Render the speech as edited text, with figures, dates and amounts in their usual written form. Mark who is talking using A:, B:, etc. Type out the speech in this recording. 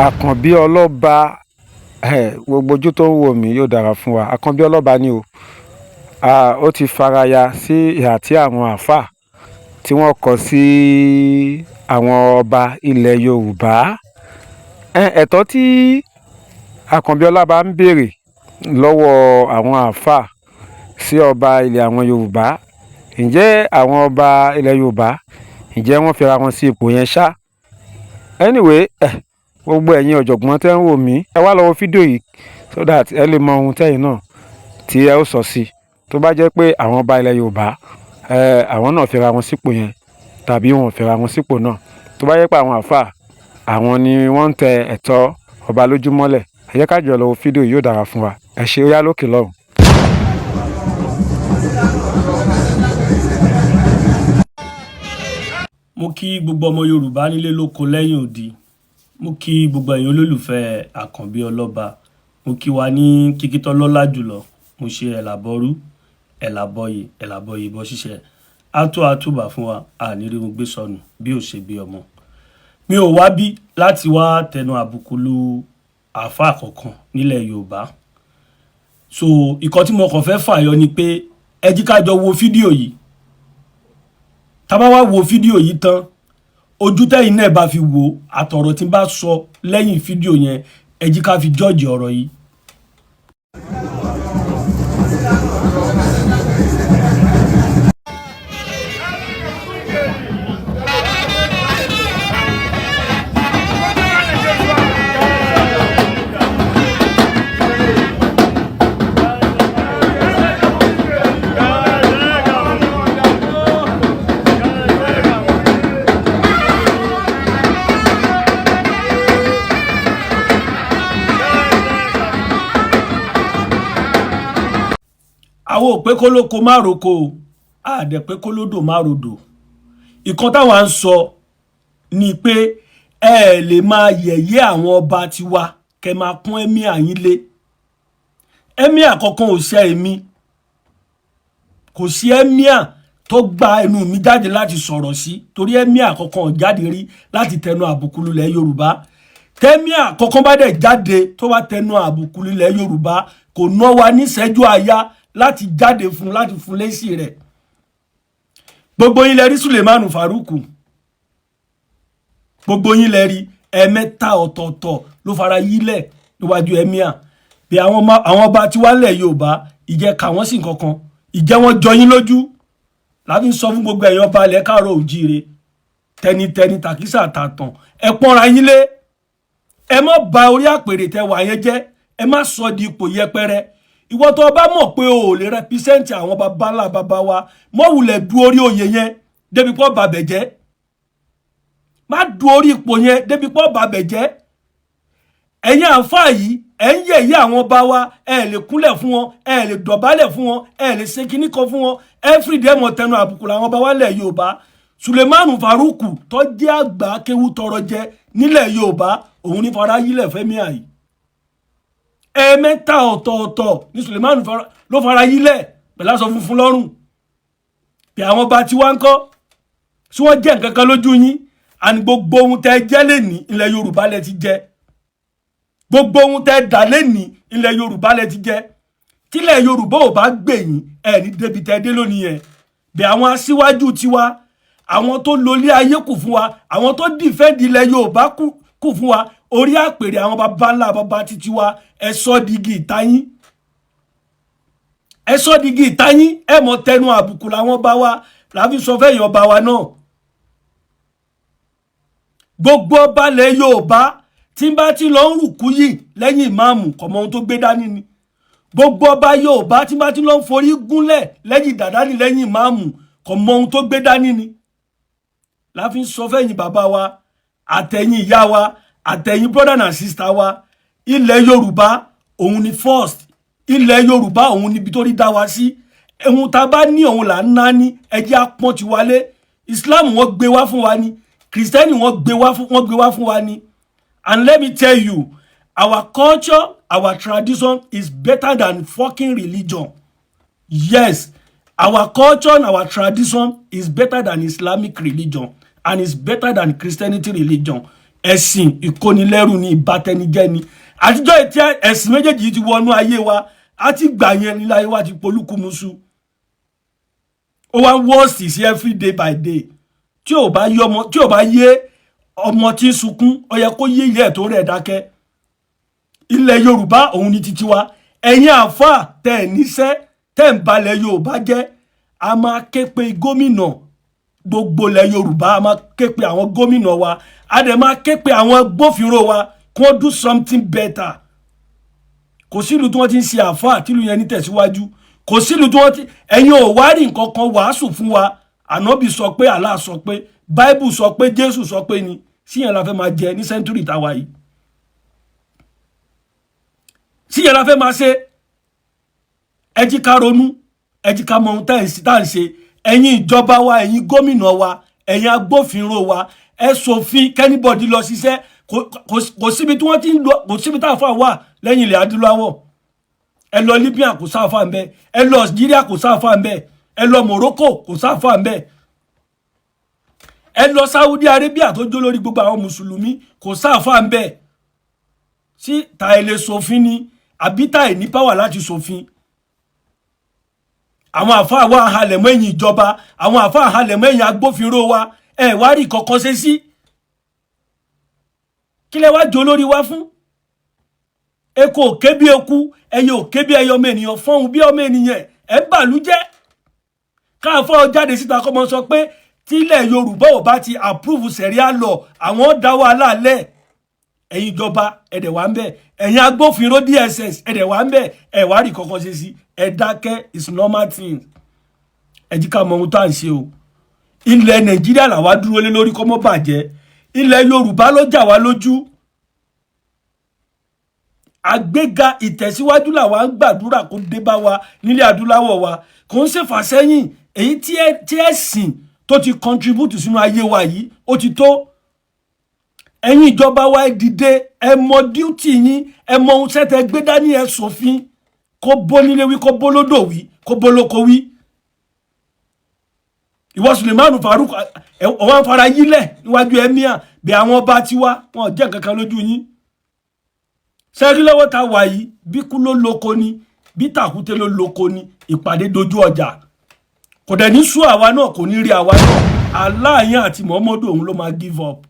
A: Àkànbí Ọlọ́ba, gbogbo ojú tó ń wò mí, yóò dára fún wa. Àkànbí Ọlọ́ba ni o. Ó ti faraya sí ìhà tí àwọn àáfàá tí wọ́n kọ sí àwọn ọba ilẹ̀ Yorùbá. Ẹ̀tọ́ tí Àkànbí Ọlọ́ba ń béèrè lọ́wọ́ àwọn àáfàá sí ọba ilẹ̀ àwọn Yorùbá, ǹjẹ́ àwọn ọba ilẹ̀ Yorùbá, ǹjẹ́ wọ́n fira wọn sí ipò yẹn ṣá? Anyway, gbogbo ẹ̀yin ọ̀jọ̀gbọ́n tẹ́ ń wò mí, ẹ wá lọ wo fídíò yìí so that ẹ lè mọ ohun tẹ́yin náà tí ẹ ó sọ sí, tó bá jẹ́ pé àwọn ọba ilẹ̀ Yorùbá, àwọn náà fira wọn sípò yẹn tàbí wọn ò fira wọn sípò náà, tó bá jẹ́ pé àwọn àáfàá, àwọn ni wọ́n ń tẹ ẹ̀tọ́ ọba lójúmọ́lẹ̀. Ẹ jẹ́ ká jọ lọ wo fídíò yìí, yóò dára fún wa. Ẹ ṣé, ó yá, lókè lọ́hùn.
B: Mo kí gbogbo ọmọ Yorùbá nílé lóko lẹ́yìn odi. Mo kí gbogbo ẹ̀yin olólùfẹ́ Àkànbí Ọlọ́ba. Mo kí wa ní kíkítọ́ lọ́lá jùlọ. Mo ṣe ẹ̀làbọ̀rú, ẹ̀làbọ̀yè, ẹ̀làbọ̀yè bọ́ ṣíṣe. Á tó àtúbà fún wa, àní rí gbé sọnù bí ò ṣe bí ọmọ. Mi ò wá bí láti wá tẹnu àbùkù lu àáfàá kankan nílẹ̀ Yorùbá. So ìkan tí mo kàn fẹ́ fàyọ ni pé ẹ jí ká jọ wo fídíò yìí. Tá bá wá wo fídíò yìí tán, ojú tẹ́yìn náà bá fi wò, àtọ̀rọ̀ tí n bá sọ lẹ́yìn fídíò yẹn, ẹ jí ká fi jọ́ọ̀jì ọ̀rọ̀ yìí. Àwọn ò pé kólóko má roko o, a dẹ̀ pé kólódò má rodò. Ìkan táwa ń sọ ni pé ẹ lè máa yẹ̀yẹ́ àwọn ọba tiwa, kẹ máa pọ́n emir yín lé. Emir kankan ò ṣe èmi, kò sí emir tó gba ẹnu mi jáde láti sọ̀rọ̀ sí, torí emir kankan ò jáde rí láti tẹnu àbùkù lulẹ̀ Yorùbá. Tẹ́míà kankan bá dẹ̀ jáde tó bá tẹnu àbùkù lulẹ̀ Yorùbá, kò ná wa níṣẹ́jú àyá láti jáde fún, láti fún lésì rẹ̀. Gbogbo yín lẹ rí Sulemanu Faruku, gbogbo yín lẹ rí. Ẹ̀ẹ̀mẹ́ta ọ̀tọ̀ọ̀tọ̀ ló fara yílẹ̀ níwájú emir. Bí àwọn ọba tí wàá lẹ̀ Yorùbá, ìjẹ́ kà wọ́n sí nǹkankan, ìjẹ́ wọn jọ yín lójú. Láti sọ fún gbogbo ẹ̀yin ọba ilẹ̀ káàárọ̀ òjíire, tẹnitẹni tàkísà tàtàn, ẹ pọ́nra yín lé. Ẹ má ba orí àpèrè tẹ wà yẹn jẹ́, ẹ má sọ di ipò yẹpẹrẹ. Ìwọ tó o bá mọ̀ pé o ò lè represent àwọn baba ńlá baba wa, mọ́ wulẹ̀ du orí oyè yẹn débi pọ́ bàbẹ̀ jẹ́. Má du orí ipò yẹn débi pọ́ bàbẹ̀ jẹ́. Ẹ̀yin àǹfààní yìí, ẹ̀ ń yẹ̀yẹ́ àwọn ọba wa. Ẹ̀ lè kúnlẹ̀ fún wọn, ẹ̀ lè dọ̀bálẹ̀ fún wọn, ẹ̀ lè ṣe kinní kan fún wọn. Everyday mọ̀ tẹnu àbùkù làwọn ọba wa lẹ̀ Yorùbá. Sulemanu Faruku tó jẹ́ àgbà kéwú tọrọ jẹ nílẹ̀ Yorùbá, òun ní fara yílẹ̀ fẹ́mi àyè. Ẹ̀ẹ̀mẹ́ta ọ̀tọ̀ọ̀tọ̀ ní Sulemanu ló fara yílẹ̀ pẹ̀lú aṣọ funfun lọ́rùn. Bí àwọn ọba tí wá ń kọ́ tí wọ́n jẹ́ nǹkan kan lójú yín, àní gbogbo ohun tẹ́ jẹ́ lẹ́ní ilẹ̀ Yorùbá lẹ ti jẹ́, gbogbo ohun tẹ́ dà lẹ́ní ilẹ̀ Yorùbá lẹ ti jẹ́. Tílẹ̀ Yorùbá ò bá gbè yín, ẹ̀ ní débi tẹ́ dé lónìí yẹn. Bí àwọn aṣíwájú tiwa, àwọn tó lólé ayé kù fún wa, àwọn tó defend ilẹ̀ Yorùbá kù fún wa, orí àpèrè àwọn baba ńlá baba títí wa, ẹ sọ digi ìtayín, ẹ sọ digi ìtayín. Ẹ mọ tẹnu àbùkù làwọn bá wa. Làfi sọ fẹ́ yàn bá wa náà, gbogbo ọba ilẹ̀ Yorùbá tí n bá ti lọ ń rùkú yìí lẹ́yìn ìmáàmù, kò mọ ohun tó gbé dání ni. Gbogbo ọba Yorùbá tí n bá ti lọ ń forí gúnlẹ̀ lẹ́yìn dàdání lẹ́yìn ìmáàmù, kò mọ ohun tó gbé dání ni. Láfi sọ fẹ́yìn bàbá wa, àtẹ̀yìn ìyá wa, àtẹ̀yìn brother and sister wa, ilẹ̀ Yorùbá òun ni first. Ilẹ̀ Yorùbá òun níbi tó rí dá wa sí. Ohun tá a bá ní, òun là ń ná ní. Ẹjẹ́ apọ́n ti wálé. Islam, wọ́n gbé wá fún wa ní. Kristẹni, wọ́n gbé wá fún wa ní. And let me tell you, our culture, our tradition is better than fucking religion. Yes, our culture and our tradition is better than Islamic religion and is better than Christianity religion. Ẹ̀sìn ìkónilẹ́rù ni, ìbátẹnijẹ́ ni. Àtijọ́ ìtí ẹ̀sìn méjèèjì yìí ti wọnú ayé wa, á ti gbà yẹn nílé ayé wa ti polúkúmuṣu. Ó wá ń worse sí every day by day. Tí ò bá yé ọmọ tí ń sunkún, ó yẹ kó yé ìyá ẹ̀ tó rẹ̀ dákẹ́. Ilẹ̀ Yorùbá òun ni títí wa. Ẹ̀yin àáfàá tẹ̀ ẹ̀ níṣẹ́, tẹ̀ ń balẹ̀ Yorùbá jẹ́, a máa ké pe gómìnà gbogbo ilẹ̀ Yorùbá, a máa ké pe àwọn gómìnà wa, a dẹ̀ máa ké pe àwọn agbófinró wa kí wọ́n do something better. Kò sílùú tí wọ́n ti ń ṣe àáfàá tìlú yẹn ní tẹ̀síwájú. Kò sílùú tí wọ́n ti. Ẹ̀yin ò wá rí nǹkan kan wàásù fún wa. Ànábì sọ pé, Allah sọ pé, Báíbù sọ pé, Jésù sọ pé, ni síyẹn la fẹ́ máa jẹ ní century táwa yìí? Síyẹn la fẹ́ máa ṣe? Ẹ jí ká ronú, ẹ jí ká mọ ohun tá à ń ṣe. Ẹ̀yin ìjọba wa, ẹ̀yin gómìnà wa, ẹ̀yin agbófinró wa, ẹ ṣòfin kí anybody lọ ṣiṣẹ́. Kò síbi tí wọ́n ti ń lọ, kò síbi tá àáfà wà lẹ́yìn ilẹ̀ adúláwọ̀. Ẹ lọ Libya, kò sáfà ń bẹ. Ẹ lọ Algeria, kò sáfà ń bẹ. Ẹ lọ Morocco, kò sáfà ń bẹ. Ẹ lọ Saudi Arabia tó jó lórí gbogbo àwọn mùsùlùmí, kò sáfà ń bẹ. Sí ta ẹ lè ṣòfin ni, àbí ta ẹ ní power láti ṣòfin? Àwọn àfáà wa halẹ̀ mọ́ ẹ̀yìn ìjọba, àwọn àfáà halẹ̀ mọ́ ẹ̀yìn agbófinró wa. Ẹ wá rí kankan ṣe sí. Kí lẹ wá jó lórí wa fún? Eku ò ké bí eku, ẹyẹ ò ké bí ẹyẹ, ọmọ ènìyàn fọ́hùn bí ọmọ ènìyàn. Ẹ ń bàlújẹ́. Káàfọ́ jáde síta kọ́ mọ sọ pé tílẹ̀ Yorùbá ò bá ti approve Sharia law, àwọn dá wàhálà lẹ̀. Ẹ̀yin ìjọba, ẹ̀dẹ̀ wà ń bẹ̀. Ẹ̀yin agbófinró DSS, ẹ̀dẹ̀ wà ń bẹ̀. Ẹ̀ wá rí kankan ṣe sí, ẹ̀ dákẹ́. Is normal thing. Ẹ jí ká mọ ohun tá à ń ṣe o. Ilẹ̀ Nàìjíríà làwa dúró lé lórí, kó má bàjẹ́. Ilẹ̀ Yorùbá ló jà wá lójú. Àgbéga, ìtẹ̀síwájú làwa ń gbàdúrà kó dé bá wa nílẹ̀ adúláwọ̀ wa, kò ń ṣèfàsẹ́yìn. Èyí tí ẹ̀sìn tó ti contribute sínú ayé wa yìí, ó ti tó. Ẹ̀yin ìjọba wa, ẹ dìde, ẹ mọ duty yín, ẹ mọ ohun tẹ́tẹ́ gbé dání, ẹ ṣòfin kó bó nílé wí, kó bó lódò wí, kó bó lóko wí. Ìwọ Sulemanu Farouk, ọwọ́n fara yílẹ̀ níwájú emir bí àwọn ọba tiwa, wọn ò jẹ́ nǹkan kan lójú yín. Sẹ́rí lọ́wọ́ ta wà yìí, bí kú ló lóko ni, bí tàkúté ló lóko ni, ìpàdé dojú ọjà. Kò dẹ̀ ní sú àwa náà, kò ní rí àwa náà. Aláàyàn àti Muhammadu òun ló máa give up.